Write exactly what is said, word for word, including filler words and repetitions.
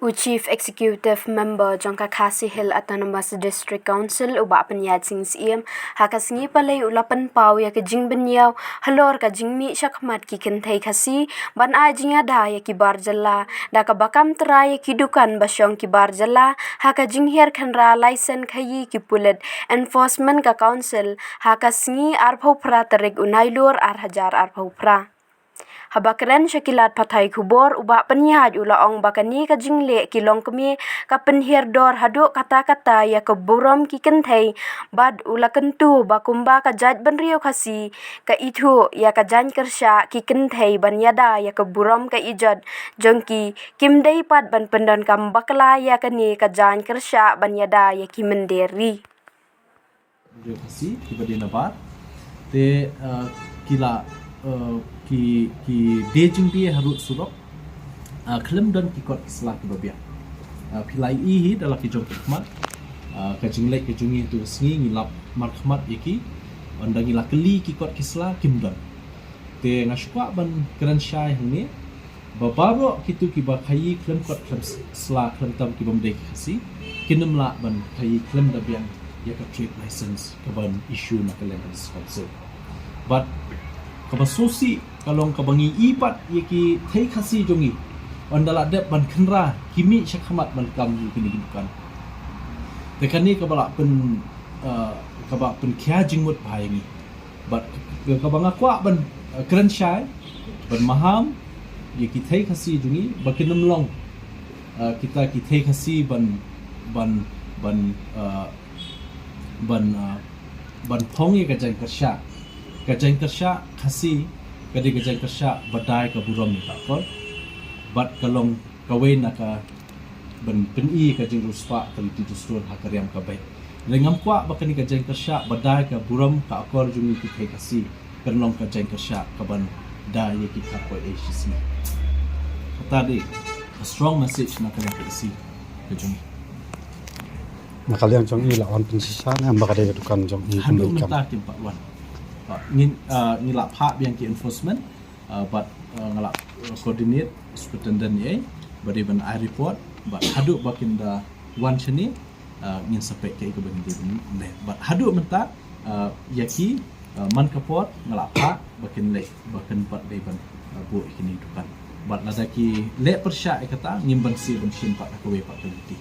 U Chief Executive Member jong ka Khasi Hills Autonomous District Council, u Bah Pyniaid Sing Syiem, ha ka sngi Palei u la pynpaw ïa ka jingbynñiaw halor ka jingmih shakhmat ki kynthei Khasi ban ai jingïada ïa ki bar jylla, da kaba kam trai ïa ki dukan ba shong ki bar jylla ha ka jinghiar khynra laisen khaïi ki pulit enforcement ka Council ha ka sngi arphew phra tarik u Nailur ar hajar arphew phra. Haba kren sha ki lad pathai khubor, u Bah Pyniaid u la ong ba kane ka jingleh ki longkmie ka pynhiar dor haduh katta katta ïa ka burom ki kynthei, bad u la kyntu ba kumba ka jaitbynriew Khasi ka ithuh ïa ka jaiñ kyrshah ki kynthei ban ïada ïa ka burom ka ijot jong ki, kim dei pat ban pyndonkam bakla ïa kane ka jaiñ kyrshah ban ïada ïa ki mynder ri. Ri Khasi kiba dei nabar. Te, uh, ki la, uh, ki, ki die jingdie harud surok, uh, khlem don ki kot ki sla kiba biang. Uh, phi la ïohi hi da la ki jong ki khmat, uh, ka jingleh ka jong ngi tu sngi ngi lap markhmat ïa ki, ynda ngi la kylli ki kot ki sla kim don. Te nga shu kwah ban kren shai hangne ba baroh kitu kiba khaïi khlem kot khlem s-, sla khlem tam kibym dei ki Khasi, kin ym lah ban khaïi khlem da biang ïa ka trade license kaban issue na ka Land Council. Bad kaba sngewsih ka long kaba ngi i pat ïa ki thei Khasi jong ngi, ynda la dep ban khynra ki mih shakhmat ban kam ïa kine ki dukan. Te kane kaba la pyn, uh, kaba pynkhia jingmut bha ïa ngi. Bad kaba nga kwah ban, uh, kren shai, ban maham ïa ki thei Khasi jong ngi ba kin ym long, uh, kita ki thei Khasi ban, ban, ban, uh, ban, uh, ban phong ïa ka jaiñ kyrshah. Ka jaiñ kyrshah Khasi ka dei ka jaiñ kyrshah ba dei ka burom ïa ka akor. Bad ka long kawei na kaban pyni ka jingriewspah ka riti dustur ha ka riam ka beit. Hynrei ngam kwah ba kane ka jaiñ kyrshah ba dei ka burom ka akor jong ngi ki thei Khasi kan long ka jaiñ kyrshah kaban da ïa ki kharkoi ei shisngi. Kata dei ka strong message na ka liang ka isi ka jong ngi. Na ka liang jong ngi la wan pynshisha ne em ba ka dei ka dukan jong ngi? Haduh mynta kim pat wan. Ngin, ah, ngi la phah biang ki enforcement, ah, bad, ah, nga la, ah, coordinate superintendent ïa, ba dei ban ai report, bad haduh ba kin da wan shane, ah, ngin sa peit kaei kaba ngin dei ban leh. Bad haduh mynta, ah, ïa ki, ah, man ka por nga la phah ba kin leh, ba kin pat dei ban, ah, buh ïa kine ki dukan. Bad lada ki leh pyrshah ïa kata ngin ban siew ban shim pat ha kawei pat ka lynti.